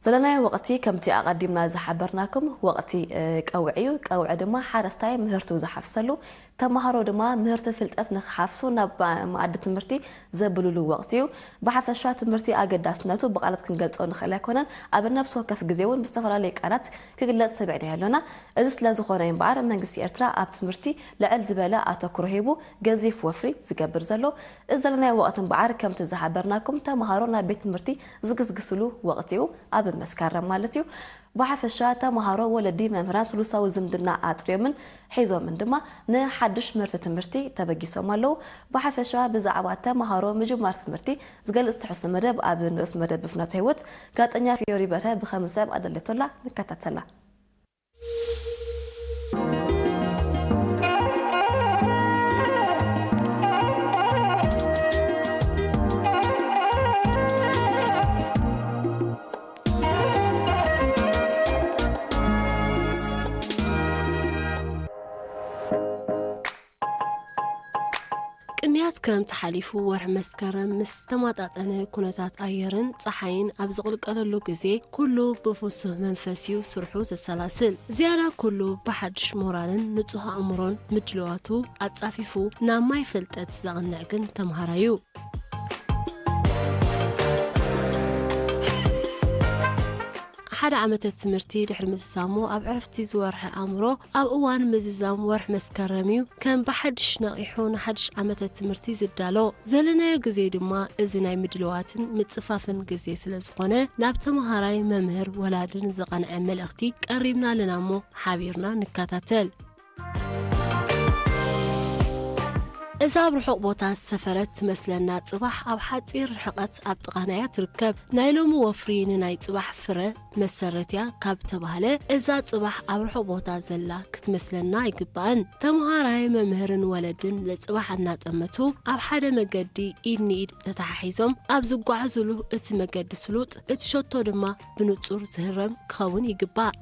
ዘለናዮ ወቕቲ ከምቲ ኣቐዲምና ዝሓበርናኩም ወቕቲ፣ እ፣ ቀውዒ እዩ። ቀውዒ ድማ ሓረስታይ ምህርቱ ዝሓፍሰሉ፣ ተምሃሮ ድማ ምህርቲ ፍልጠት ንክሓፍሱ ናብ መኣዲ ትምህርቲ ዘብሉሉ ወቕቲ እዩ። ብሓፈሻ ትምህርቲ ኣገዳስነቱ ብቓላት ክንገልጾ ንኽእል ኣይኮነን። ኣብ ነፍሲ ወከፍ ግዜ እውን ብዝተፈላለየ ቃላት ክግለጽ ሰሚዕናዮ ኣሎና። እዚ ስለ ዝኾነ እዩ እምበኣር መንግስቲ ኤርትራ ኣብ ትምህርቲ ልዕል ዝበለ ኣተኩሮ ሂቡ ገዚፍ ወፍሪ ዝገብር ዘሎ። እዚ ዘለናዮ ወቕቲ እምበኣር ከምቲ ዝሓበርናኩም ተምሃሮ ናብ ቤት ትምህርቲ ዝግስግስሉ ወቕቲ እዩ። ኣብ መስከረም ማለት እዩ። ብሓፈሻ ተምሃሮ፣ ወለዲ፣ መምህራን ስሉሳዊ ዝምድና ኣጥርዮምን ሒዞምን ድማ ንሓድሽ ምህርቲ ትምህርቲ ተበጊሶም ኣለዉ። ብሓፈሻ ብዛዕባ ተምሃሮ ምጅማር ትምህርቲ ዝገልጽ ትሕዝቶ መደብ ኣብ ንኡስ መደብ ብፍኖተ ህይወት ጋዜጠኛ ፊዮሪ በርሀ ብኸምዚ ሰብ ኣዳለቶላ ንከታተላ። ቅንያት ክረምቲ ሓሊፉ ወርሒ መስከረም ምስ ተመጣጠነ ኩነታት ኣየርን ጸሓይን ኣብ ዝቕልቀለሉ ግዜ ኩሉ ብፍሱህ መንፈስ እዩ ስርሑ ዘሰላስል። ዝያዳ ኩሉ ብሓድሽ ሞራልን ንጹህ ኣእምሮን ምድልዋቱ ኣጻፊፉ ናብ ማይ ፍልጠት ዘቕንዕ ግን ተምሃራዩ። ሓደ ዓመተ ትምህርቲ ድሕሪ ምዝዛሙ ኣብ ዕረፍቲ ዝወርሐ ኣእምሮ ኣብ እዋን ምዝዛም ወርሒ መስከረም እዩ ከም ብሓድሽ ነቒሑ ንሓድሽ ዓመተ ትምህርቲ ዝዳሎ። ዘለናዮ ግዜ ድማ እዚ ናይ ምድልዋትን ምጽፋፍን ግዜ ስለ ዝኾነ ናብ ተመሃራይ፣ መምህር፣ ወላድን ዝቐንዐ መልእኽቲ ቀሪብና ኣለና እሞ ሓቢርና ንከታተል። እዛ ኣብ ርሑቕ ቦታ ዝሰፈረት ትመስለና ጽባሕ ኣብ ሓጺር ርሕቐት ኣብ ጥቓና እያ ትርከብ። ናይ ሎሚ ወፍሪ ንናይ ጽባሕ ፍረ መሰረት እያ ካብ ተባህለ፣ እዛ ጽባሕ ኣብ ርሑቕ ቦታ ዘላ ክትመስለና ኣይግባእን። ተምሃራይ፣ መምህርን ወለድን ንጽባሕ እናጠመቱ ኣብ ሓደ መገዲ ኢድ ንኢድ ተተሓሒዞም ኣብ ዝጓዓዙሉ እቲ መገዲ ስሉጥ፣ እቲ ሸቶ ድማ ብንጹር ዝህረም ክኸውን ይግባእ።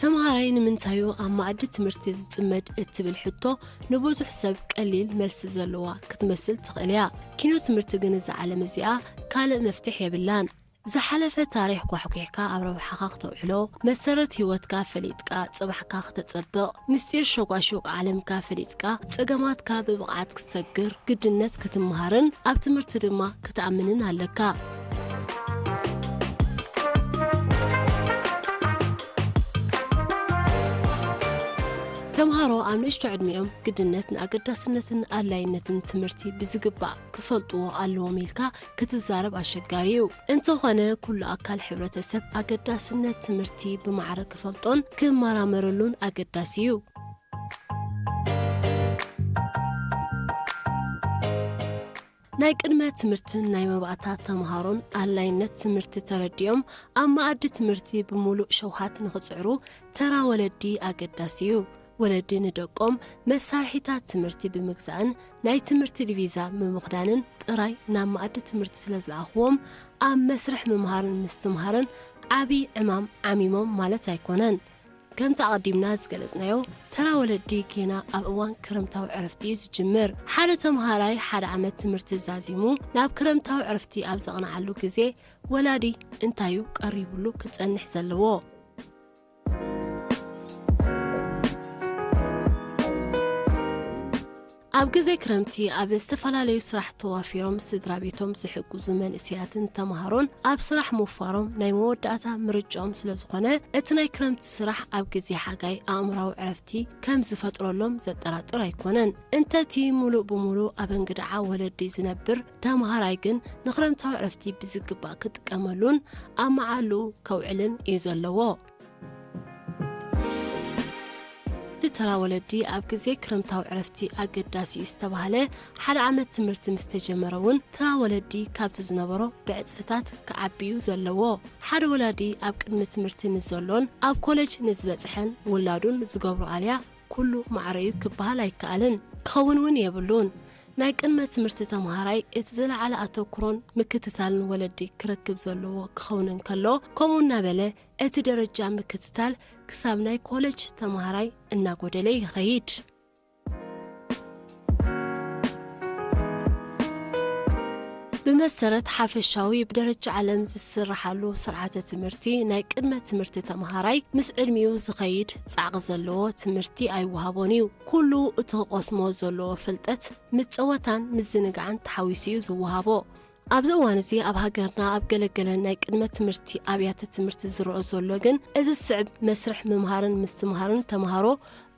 ተምሃራይ ንምንታዩ ኣብ መኣዲ ትምህርቲ ዝጽመድ እትብል ሕቶ ንብዙሕ ሰብ ቀሊል መልሲ ዘለዋ ክትመስል ትኽእል እያ። ኪኖ ትምህርቲ ግን እዛ ዓለም እዚኣ ካልእ መፍትሕ የብላን። ዝሓለፈ ታሪኽ ኳሕኲሕካ ኣብ ረብሓኻ ክተውዕሎ፣ መሰረት ህይወትካ ፈሊጥካ ጽባሕካ ክተጸብቕ፣ ምስጢር ሸጓሹግ ዓለምካ ፈሊጥካ ጸገማትካ ብብቕዓት ክትሰግር ግድነት ክትምሃርን ኣብ ትምህርቲ ድማ ክትኣምንን ኣለካ። ተምሃሮ ኣብ ንእሽቶ ዕድሚኦም ግድነት ንኣገዳስነትን ኣድላይነትን ትምህርቲ ብዝግባእ ክፈልጥዎ ኣለዎም ኢልካ ክትዛረብ ኣሸጋሪ እዩ። እንተኾነ ኩሉ ኣካል ሕብረተሰብ ኣገዳስነት ትምህርቲ ብማዕረ ክፈልጦን ክመራመረሉን ኣገዳሲ እዩ። ናይ ቅድመ ትምህርትን ናይ መባእታ ተምሃሮን ኣድላይነት ትምህርቲ ተረዲኦም ኣብ መኣዲ ትምህርቲ ብምሉእ ሸውሃት ንኽጽዕሩ ተራ ወለዲ ኣገዳሲ እዩ። ወለዲ ንደቆም መሳርሒታት ትምህርቲ ብምግዛእን ናይ ትምህርቲ ዲቪዛ ብምኽዳንን ጥራይ ናብ መኣዲ ትምህርቲ ስለ ዝለኣኽዎም ኣብ መስርሕ ምምሃርን ምስትምሃርን ዓቢ ዕማም ዓሚሞም ማለት ኣይኮነን። ከምቲ ኣቐዲምና ዝገለጽናዮ፣ ተራ ወለዲ ጌና ኣብ እዋን ክረምታዊ ዕረፍቲ እዩ ዝጅምር። ሓደ ተምሃራይ ሓደ ዓመት ትምህርቲ ዛዚሙ ናብ ክረምታዊ ዕረፍቲ ኣብ ዘቕንዓሉ ግዜ፣ ወላዲ እንታዩ ቀሪቡሉ ክጸንሕ ዘለዎ? ኣብ ግዜ ክረምቲ ኣብ ዝተፈላለዩ ስራሕ ተዋፊሮም ስድራ ቤቶም ዝሕግዙ መንእሰያትን ተምሃሮን ኣብ ስራሕ ምውፋሮም ናይ መወዳእታ ምርጫኦም ስለ ዝኾነ፣ እቲ ናይ ክረምቲ ስራሕ ኣብ ግዜ ሓጋይ ኣእምራዊ ዕረፍቲ ከም ዝፈጥረሎም ዘጠራጥር ኣይኮነን። እንተቲ ሙሉእ ብሙሉእ ኣብ እንግድዓ ወለዲ ዝነብር ተምሃራይ ግን ንክረምታዊ ዕረፍቲ ብዝግባእ ክጥቀመሉን ኣብ መዓሉ ከውዕልን እዩ ዘለዎ። እቲ ተራ ወለዲ ኣብ ግዜ ክረምታዊ ዕረፍቲ ኣገዳሲ እዩ ዝተባህለ ሓደ ዓመት ትምህርቲ ምስ ተጀመረ እውን ተራ ወለዲ ካብቲ ዝነበሮ ብዕጽፍታት ክዓቢ እዩ ዘለዎ። ሓደ ወላዲ ኣብ ቅድሚ ትምህርቲ ንዘሎን ኣብ ኮሌጅ ንዝበጽሐን ውላዱን ዝገብሮ ኣልያ ኩሉ ማዕረ እዩ ክበሃል ኣይከኣልን፣ ክኸውን እውን የብሉን። ናይ ቅድመ ትምህርቲ ተምሃራይ እቲ ዝለዓለ ኣተኩሮን ምክትታልን ወለዲ ክረክብ ዘለዎ ክኸውን እንከሎ፣ ከምኡ እናበለ እቲ ደረጃ ምክትታል ክሳብ ናይ ኮሌጅ ተምሃራይ እናጎደለ ይኸይድ። መሰረት ሓፈሻዊ ብደረጃ ዓለም ዝስርሓሉ ስርዓተ ትምህርቲ፣ ናይ ቅድመ ትምህርቲ ተምሃራይ ምስ ዕድሚኡ ዝኸይድ ጻዕቒ ዘለዎ ትምህርቲ ኣይወሃቦን እዩ። ኩሉ እቲ ክቐስሞ ዘለዎ ፍልጠት ምስ ጸወታን ምዝንጋዕን ተሓዊሱ እዩ ዝወሃቦ። ኣብዚ እዋን እዚ ኣብ ሃገርና ኣብ ገለገለ ናይ ቅድመ ትምህርቲ ኣብያተ ትምህርቲ ዝረኦ ዘሎ ግን፣ እዚ ዝስዕብ መስርሕ ምምሃርን ምስትምሃርን ተምሃሮ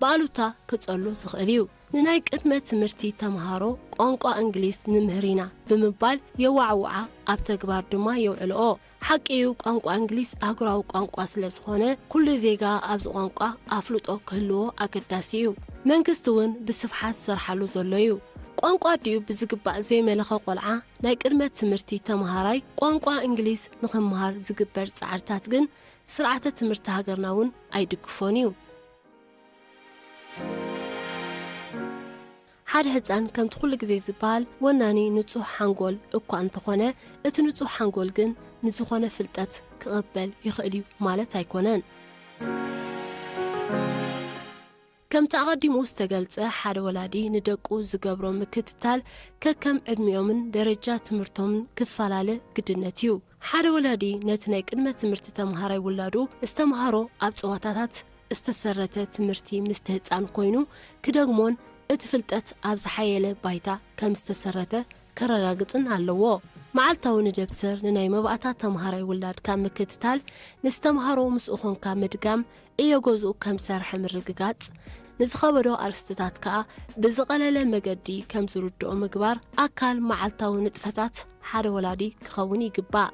ብኣሉታ ክጸሉ ዝኽእል እዩ። ንናይ ቅድመ ትምህርቲ ተምሃሮ ቋንቋ እንግሊዝ ንምህር ኢና ብምባል የዋዕውዓ፣ ኣብ ተግባር ድማ የውዕልኦ። ሓቂ እዩ፣ ቋንቋ እንግሊዝ ኣህጉራዊ ቋንቋ ስለ ዝኾነ፣ ኩሉ ዜጋ ኣብዚ ቋንቋ ኣፍልጦ ክህልዎ ኣገዳሲ እዩ። መንግስቲ እውን ብስፍሓት ዝሰርሓሉ ዘሎ እዩ። ቋንቋ ድዩ ብዝግባእ ዘይመለኸ ቆልዓ ናይ ቅድመ ትምህርቲ ተምሃራይ ቋንቋ እንግሊዝ ንኽምሃር ዝግበር ጻዕርታት ግን ስርዓተ ትምህርቲ ሃገርና እውን ኣይድግፎን እዩ። ሓደ ህጻን ከምቲ ኩሉ ግዜ ዝበሃል ወናኒ ንጹህ ሓንጎል እኳ እንተኾነ፣ እቲ ንጹህ ሓንጎል ግን ንዝኾነ ፍልጠት ክቕበል ይኽእል እዩ ማለት ኣይኮነን። ከምቲ ኣቐዲሙ ዝተገልጸ፣ ሓደ ወላዲ ንደቁ ዝገብሮ ምክትታል ከከም ዕድሚኦምን ደረጃ ትምህርቶምን ክፈላለ ግድነት እዩ። ሓደ ወላዲ ነቲ ናይ ቅድመ ትምህርቲ ተምሃራይ ውላዱ ዝተምሃሮ ኣብ ጸዋታታት ዝተሰረተ ትምህርቲ ምስቲ ህጻን ኮይኑ ክደግሞን እቲ ፍልጠት ኣብ ዝሓየለ ባይታ ከም ዝተሰረተ ከረጋግጽን ኣለዎ። መዓልታዊ ንደብተር ንናይ መባእታ ተምሃራይ ውላድካ ምክትታል፣ ንዝተምሃሮ ምስኡ ኾንካ ምድጋም፣ እዮ ገዝኡ ከም ዝሰርሐ ምርግጋጽ፣ ንዝኸበዶ ኣርእስትታት ከኣ ብዝቐለለ መገዲ ከም ዝርድኦ ምግባር ኣካል መዓልታዊ ንጥፈታት ሓደ ወላዲ ክኸውን ይግባእ።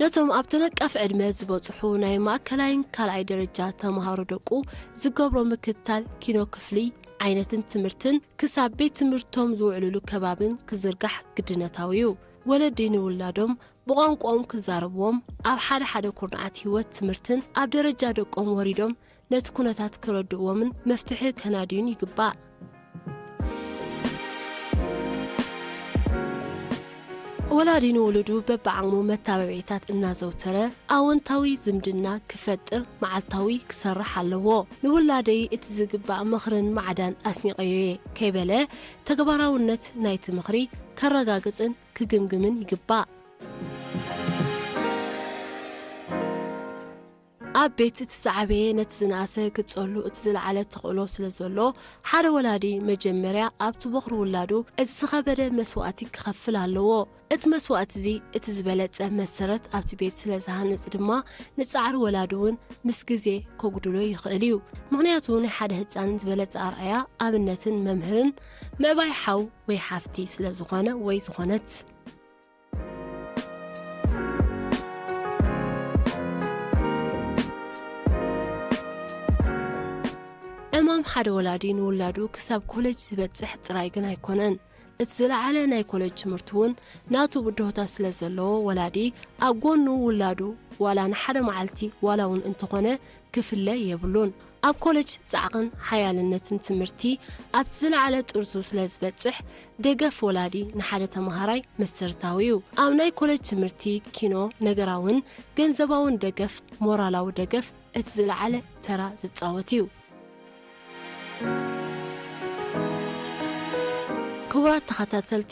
ነቶም ኣብ ተነቃፊ ዕድመ ዝበጽሑ ናይ ማእከላይን ካልኣይ ደረጃ ተምሃሮ ደቁ ዝገብሮ ምክትታል ኪኖ ክፍሊ ዓይነትን ትምህርትን ክሳብ ቤት ትምህርቶም ዝውዕልሉ ከባብን ክዝርጋሕ ግድነታዊ እዩ። ወለዲ ንውላዶም ብቋንቋኦም ክዛረብዎም፣ ኣብ ሓደ ሓደ ኩርናዓት ህይወት ትምህርትን ኣብ ደረጃ ደቆም ወሪዶም ነቲ ኩነታት ክረድእዎምን መፍትሒ ከናድዩን ይግባእ። ወላዲ ንውሉዱ በብዓቕሙ መታባብዒታት እናዘውተረ ኣወንታዊ ዝምድና ክፈጥር መዓልታዊ ክሰርሕ ኣለዎ። ንውላደይ እቲ ዝግባእ ምኽርን ማዕዳን ኣስኒቐዮ እየ ከይበለ፣ ተግባራውነት ናይቲ ምኽሪ ከረጋግጽን ክግምግምን ይግባእ። ኣብ ቤት እቲ ዝዓበየ ነቲ ዝነኣሰ ክጸሉ እቲ ዝለዓለ ተኽእሎ ስለ ዘሎ፣ ሓደ ወላዲ መጀመርያ ኣብቲ ቦኽሪ ውላዱ እቲ ዝኸበደ መስዋእቲ ክኸፍል ኣለዎ። እቲ መስዋእቲ እዚ እቲ ዝበለጸ መሰረት ኣብቲ ቤት ስለ ዝሃንጽ ድማ፣ ንጻዕሪ ወላዲ እውን ምስ ግዜ ከጉድሎ ይኽእል እዩ። ምኽንያቱ ናይ ሓደ ህጻን ዝበለጸ ኣርኣያ ኣብነትን መምህርን ምዕባይ ሓው ወይ ሓፍቲ ስለ ዝኾነ ወይ ዝኾነት። ዕማም ሓደ ወላዲ ንውላዱ ክሳብ ኮሌጅ ዝበጽሕ ጥራይ ግን ኣይኮነን። እቲ ዝለዓለ ናይ ኮሌጅ ትምህርቲ እውን ናቱ ብድሆታት ስለ ዘለዎ፣ ወላዲ ኣብ ጎኑ ውላዱ ዋላ ንሓደ መዓልቲ ዋላ እውን እንተኾነ ክፍለ የብሉን። ኣብ ኮሌጅ ጻዕቕን ሓያልነትን ትምህርቲ ኣብቲ ዝለዓለ ጥርዙ ስለ ዝበጽሕ፣ ደገፍ ወላዲ ንሓደ ተመሃራይ መሰረታዊ እዩ። ኣብ ናይ ኮሌጅ ትምህርቲ ኪኖ ነገራውን ገንዘባውን ደገፍ፣ ሞራላዊ ደገፍ እቲ ዝለዓለ ተራ ዝጻወት እዩ። ክቡራት ተኸታተልቲ፣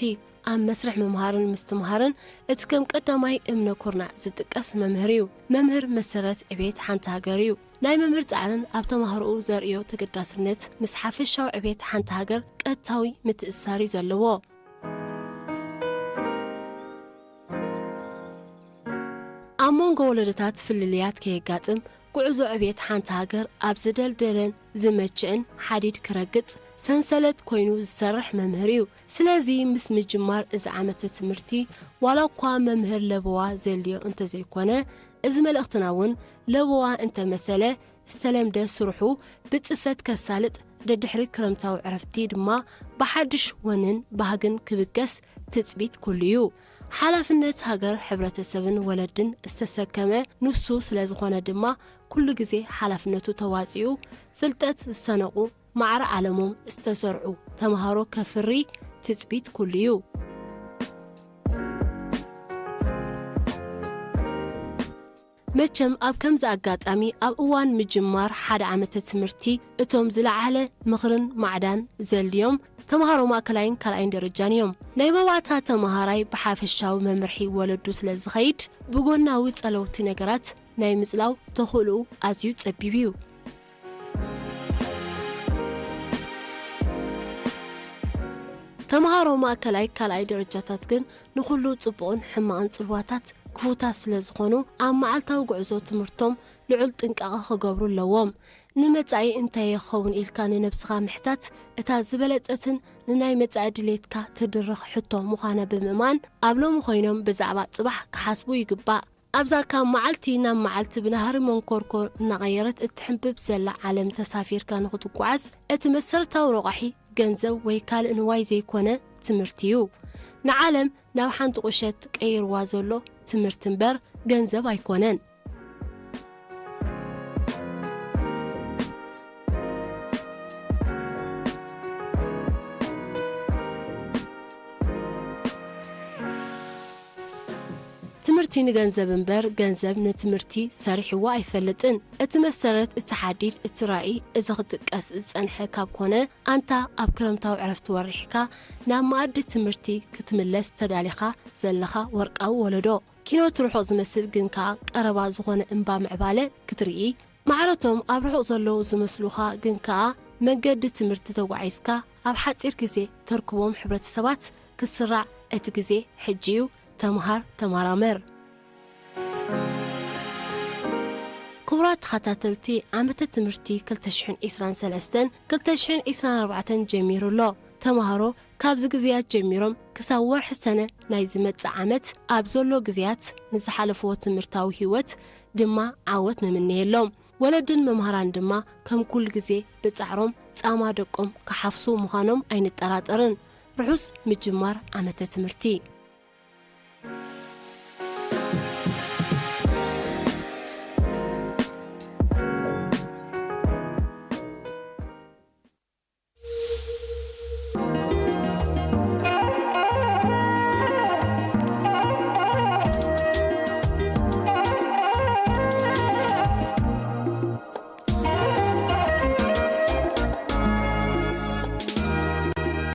ኣብ መስርሕ ምምሃርን ምስትምሃርን እቲ ከም ቀዳማይ እምነ ኩርናዕ ዝጥቀስ መምህር እዩ። መምህር መሰረት ዕቤት ሓንቲ ሃገር እዩ። ናይ መምህር ጻዕርን ኣብ ተማሃሮኡ ዘርእዮ ተገዳስነት ምስ ሓፈሻዊ ዕቤት ሓንቲ ሃገር ቀጥታዊ ምትእስሳር እዩ ዘለዎ። ኣብ መንጎ ወለዶታት ፍልልያት ከየጋጥም፣ ጉዕዞ ዕቤት ሓንቲ ሃገር ኣብ ዝደልደለን ዝመችእን ሓዲድ ክረግጽ ሰንሰለት ኮይኑ ዝሰርሕ መምህር እዩ። ስለዚ ምስ ምጅማር እዚ ዓመተ ትምህርቲ፣ ዋላ እኳ መምህር ለበዋ ዘድልዮ እንተዘይኮነ፣ እዚ መልእኽትና እውን ለበዋ እንተመሰለ፣ ዝተለምደ ስርሑ ብጽፈት ከሳልጥ፣ ደድሕሪ ክረምታዊ ዕረፍቲ ድማ ብሓድሽ ወንን ባህግን ክብገስ ትጽቢት ኩሉ እዩ። ሓላፍነት ሃገር፣ ሕብረተሰብን ወለድን ዝተሰከመ ንሱ ስለ ዝኾነ ድማ፣ ኩሉ ግዜ ሓላፍነቱ ተዋጺኡ፣ ፍልጠት ዝሰነቑ፣ ማዕረ ዓለሞም ዝተሰርዑ ተምሃሮ ከፍሪ ትጽቢት ኩሉ እዩ። መቸም ኣብ ከምዚ ኣጋጣሚ፣ ኣብ እዋን ምጅማር ሓደ ዓመተ ትምህርቲ፣ እቶም ዝለዓለ ምኽርን ማዕዳን ዘድልዮም ተምሃሮ ማእከላይን ካልኣይን ደረጃን እዮም። ናይ መባእታ ተምሃራይ ብሓፈሻዊ መምርሒ ወለዱ ስለ ዝኸይድ፣ ብጎናዊ ጸለውቲ ነገራት ናይ ምጽላው ተኽእሎኡ ኣዝዩ ጸቢብ እዩ። ተምሃሮ ማእከላይ ካልኣይ ደረጃታት ግን ንኹሉ ጽቡቕን ሕማቕን ጽልዋታት ክፉታት ስለ ዝኾኑ፣ ኣብ መዓልታዊ ጉዕዞ ትምህርቶም ልዑል ጥንቃቐ ክገብሩ ኣለዎም። ንመጻኢ እንታይ ይኸውን ኢልካ ንነብስኻ ምሕታት፣ እታ ዝበለጸትን ንናይ መጻኢ ድሌትካ ትድርኽ ሕቶ ምዃና ብምእማን፣ ኣብ ሎሚ ኮይኖም ብዛዕባ ጽባሕ ክሓስቡ ይግባእ። ኣብዛ ካብ መዓልቲ ናብ መዓልቲ ብናህሪ መንኮርኮር እናቐየረት እትሕንብብ ዘላ ዓለም ተሳፊርካ ንኽትጓዓዝ፣ እቲ መሰረታዊ ረቋሒ ገንዘብ ወይ ካልእ ንዋይ ዘይኮነ ትምህርቲ እዩ። ንዓለም ናብ ሓንቲ ቁሸት ቀይርዋ ዘሎ ትምህርቲ እምበር ገንዘብ ኣይኮነን። ትምህርቲ ንገንዘብ እምበር ገንዘብ ንትምህርቲ ሰሪሕዎ ኣይፈልጥን። እቲ መሰረት፣ እቲ ሓዲድ፣ እቲ ራእይ፣ እዚ ክጥቀስ ዝጸንሐ ካብ ኮነ፣ ኣንታ ኣብ ክረምታዊ ዕረፍቲ ወሪሕካ ናብ መኣዲ ትምህርቲ ክትምለስ ተዳሊኻ ዘለኻ ወርቃዊ ወለዶ። ኪኖት ርሑቕ ዝመስል ግን ከኣ ቀረባ ዝኾነ እምባ ምዕባለ ክትርኢ፣ ማዕረቶም ኣብ ርሑቕ ዘለዉ ዝመስሉኻ ግን ከኣ መንገዲ ትምህርቲ ተጓዒዝካ ኣብ ሓጺር ግዜ ተርክቦም ሕብረተሰባት ክስራዕ እቲ ግዜ ሕጂ እዩ። ተምሃር፣ ተመራመር። ክቡራት ተኸታተልቲ፣ ዓመተ ትምህርቲ ክልተ ሽሕን ዕስራን ሰለስተን ክልተ ሽሕን ዕስራን ኣርባዕተን ጀሚሩ ኣሎ። ተምሃሮ ካብዚ ግዜያት ጀሚሮም ክሳብ ወርሒ ሰነ ናይ ዝመጽእ ዓመት ኣብ ዘሎ ግዜያት ንዝሓለፍዎ ትምህርታዊ ህይወት ድማ ዓወት ንምነየሎም። ወለድን መምሃራን ድማ ከም ኩሉ ግዜ ብጻዕሮም ጻማ ደቆም ክሓፍሱ ምዃኖም ኣይንጠራጠርን። ርሑስ ምጅማር ዓመተ ትምህርቲ።